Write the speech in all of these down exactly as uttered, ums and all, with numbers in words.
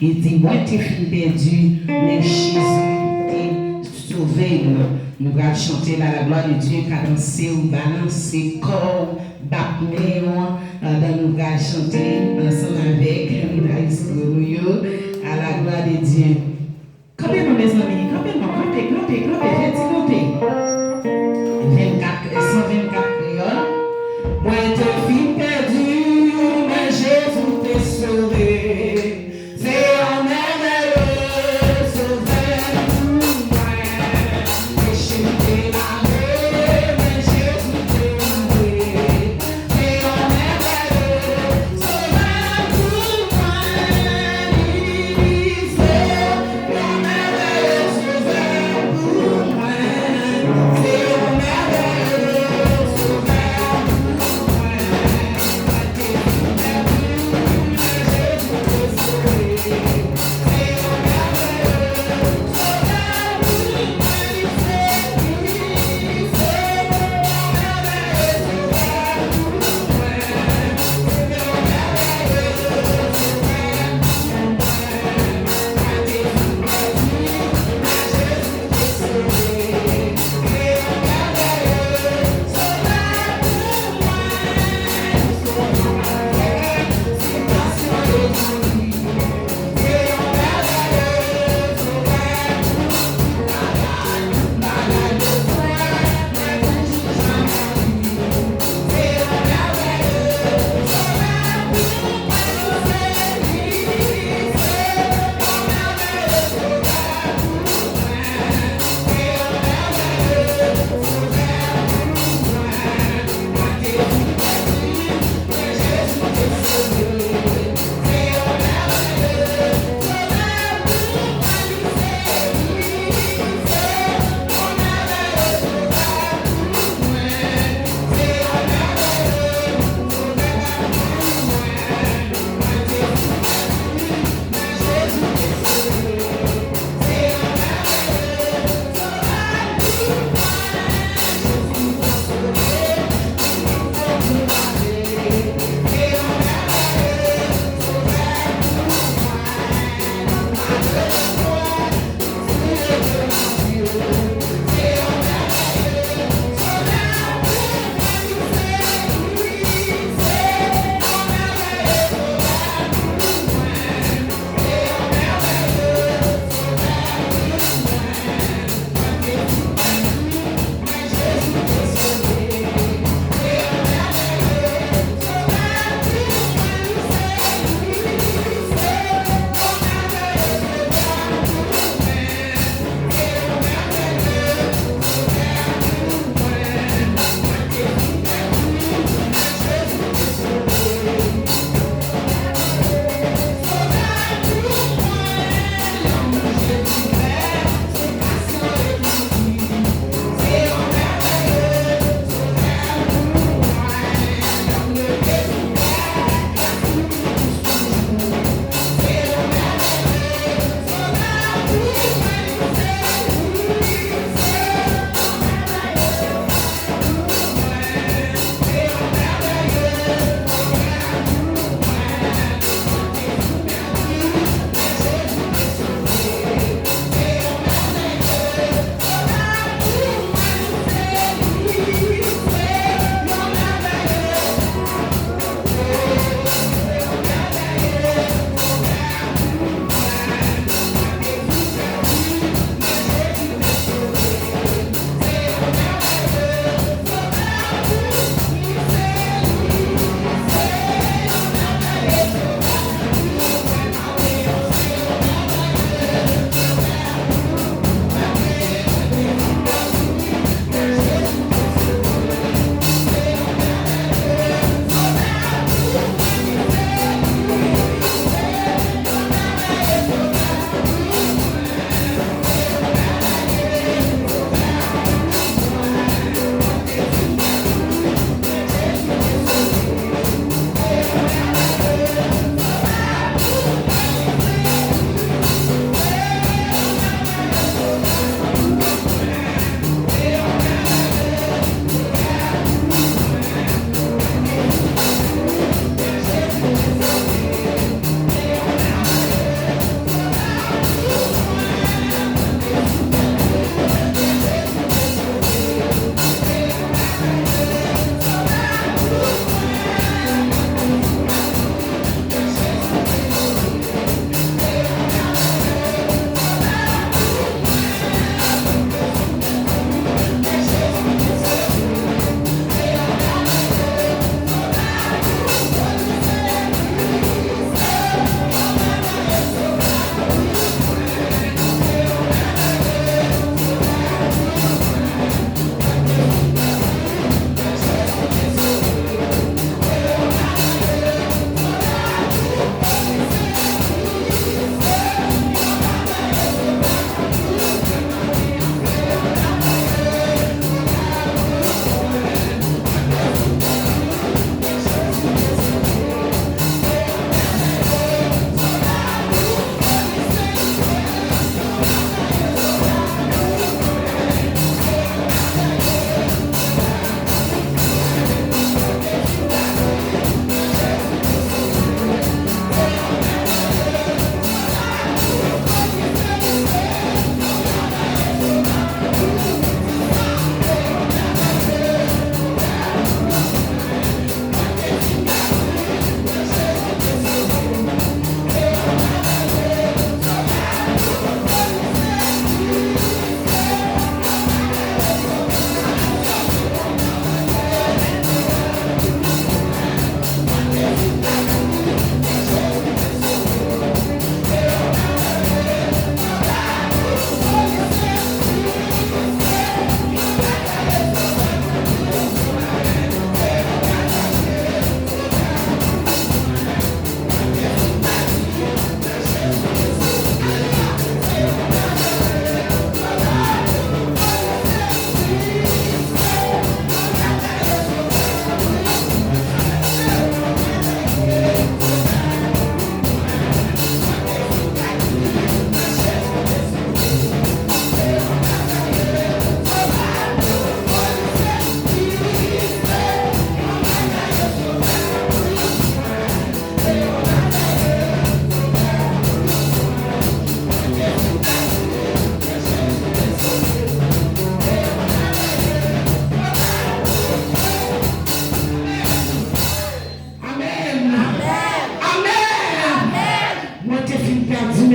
Li di, mwen te fin pèdi, men Jezi te sove m. Nou pral chante la, la gloire de Dieu, kadanse w, balanse kò w, bat men w, pandan nou pral chante ansanm avèk maestro nou yo, à la gloire de Dieu. Kanpe non, mezanmi, kanpe non, kanpe, kanpe, kanpe, fè ti kanpe. Vennkat, san vennkat kreyòl. Mwen te fin pèdi, men Jezi te sove. Se yon mèvèye sovè pou mwen. Peche m te lave, men Jezi te lave. Se yon mèvèye sovè pou mwen. Li se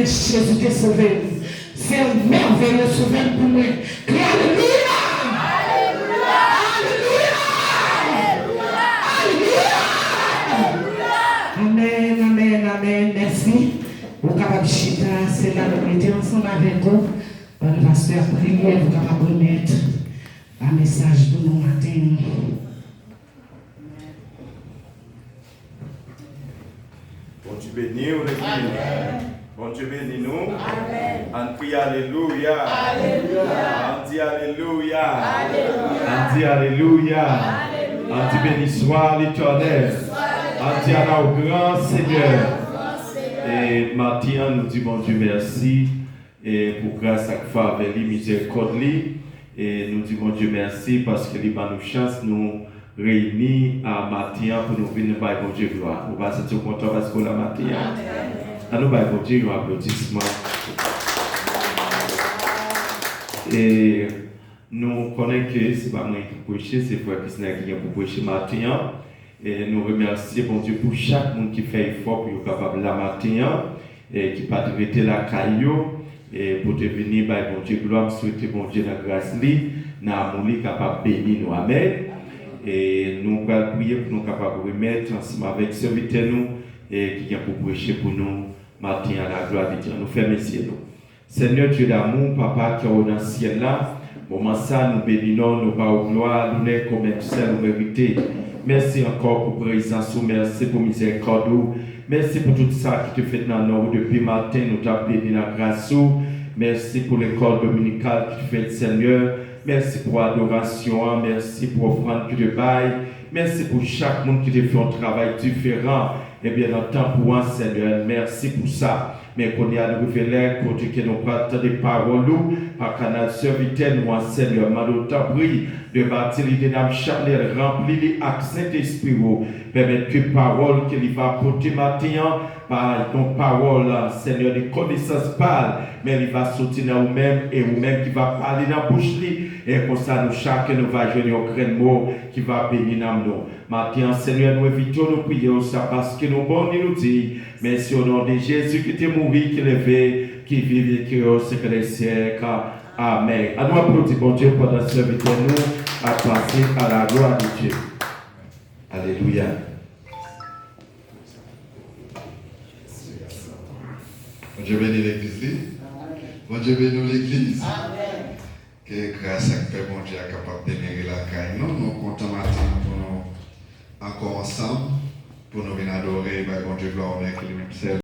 Jezi te sove m. Se yon mèveye sove l pou mwen. Kriye alelouya! Alelouya! Alelouya! Amèn, amèn, amèn. Mèsi. Ou kapab chita, se la nou mete ansanm avèk ou. Pandan pastè ap priye, ou kapab remèt a mesaj pou nou maten an. Bondye beni w, legliz. Bondye beni nou. Ann kriye alelouya. Ann di alelouya. Ann di alelouya. Ann di beni swa Letènèl. Ann di ala w gran Senyè. E maten an, nou di Bondye mèsi. E pou gras ak favè li, mizèrikòd li. E nou di Bondye mèsi paske li ban nou chans nou reyini a maten an pou nou vin bay Bondye glwa. Ou pa santi w kontan paske w la maten an? Ann nou bay Bondye yon aplodisman. E nou konnen ke se pa mwen ki preche, se frè Kisner ki gen pou preche maten an. E nou remèsye Bondye pou chak moun ki fè efò pou yo kapab la maten an, e ki pa t rete lakay yo, e pou te vini bay Bondye glwa. M swete Bondye nan gras li, nan amou li, kapab beni nou. Amèn. E nou pral priye pou nou kapab remèt ansanm avèk sèvitè nou, e ki gen pou preche pou nou maten an, la gloire de Dieu. Nou fèmen zye nou. Senyè Dye damou, Papa ki anwo nan syèl la, moman sa nou beni non w, nou ba w glwa, lonè ke w menm sèl ou merite. Mèsi ankò pou prezans ou, mèsi pou mizèrikòd ou, mèsi pou tout sa ki te fèt nan non w depi maten, nou t ap beni nan gras ou. Mèsi pou lekòl dominikal ki te fèt, Senyè. Mèsi pou adorasyon an, mèsi pou ofrann ki te bay. Mèsi pou chak moun ki te fè yon travay diferan. Ebyen, nan tanp ou an, Senyè, mèsi pou sa. Men kounye a, nou rive lè kote ke nou pral tande pawòl ou pa kanal sèvitè nou an, Senyè. M mande w, tanpri, de bati li de nanm chanèl, ranpli li ak Sentespri ou. Pèmèt ke pawòl ke li va pote maten an, pa yon pawòl, Senyè, de konesans pa l, men li va soti nan ou menm, e ou menm ki va pale nan bouch li. E konsa, nou chak, nou va jwenn yon grenn mo ki va beni nanm nou. Maten an, Senyè, nou envite w, nou priye w sa paske nou bon, ni nou diy. Mèsi o non de Jezi ki te mouri, ki leve, ki viv e ki rèy o syèk dè syèk. Amèn. Ann nou aplodi Bondye pandan sèvitè nou ap pase à la gloire de Dieu. Alelouya. Bondye beni legliz li. Bondye beni w, legliz. Ke gras ak pè Bondye a kapab demere lakay nou. Nou kontan maten an pou nou ankò ansanm, pou nou vin adore, bay Bondye glwa, onè ke li menm sèl.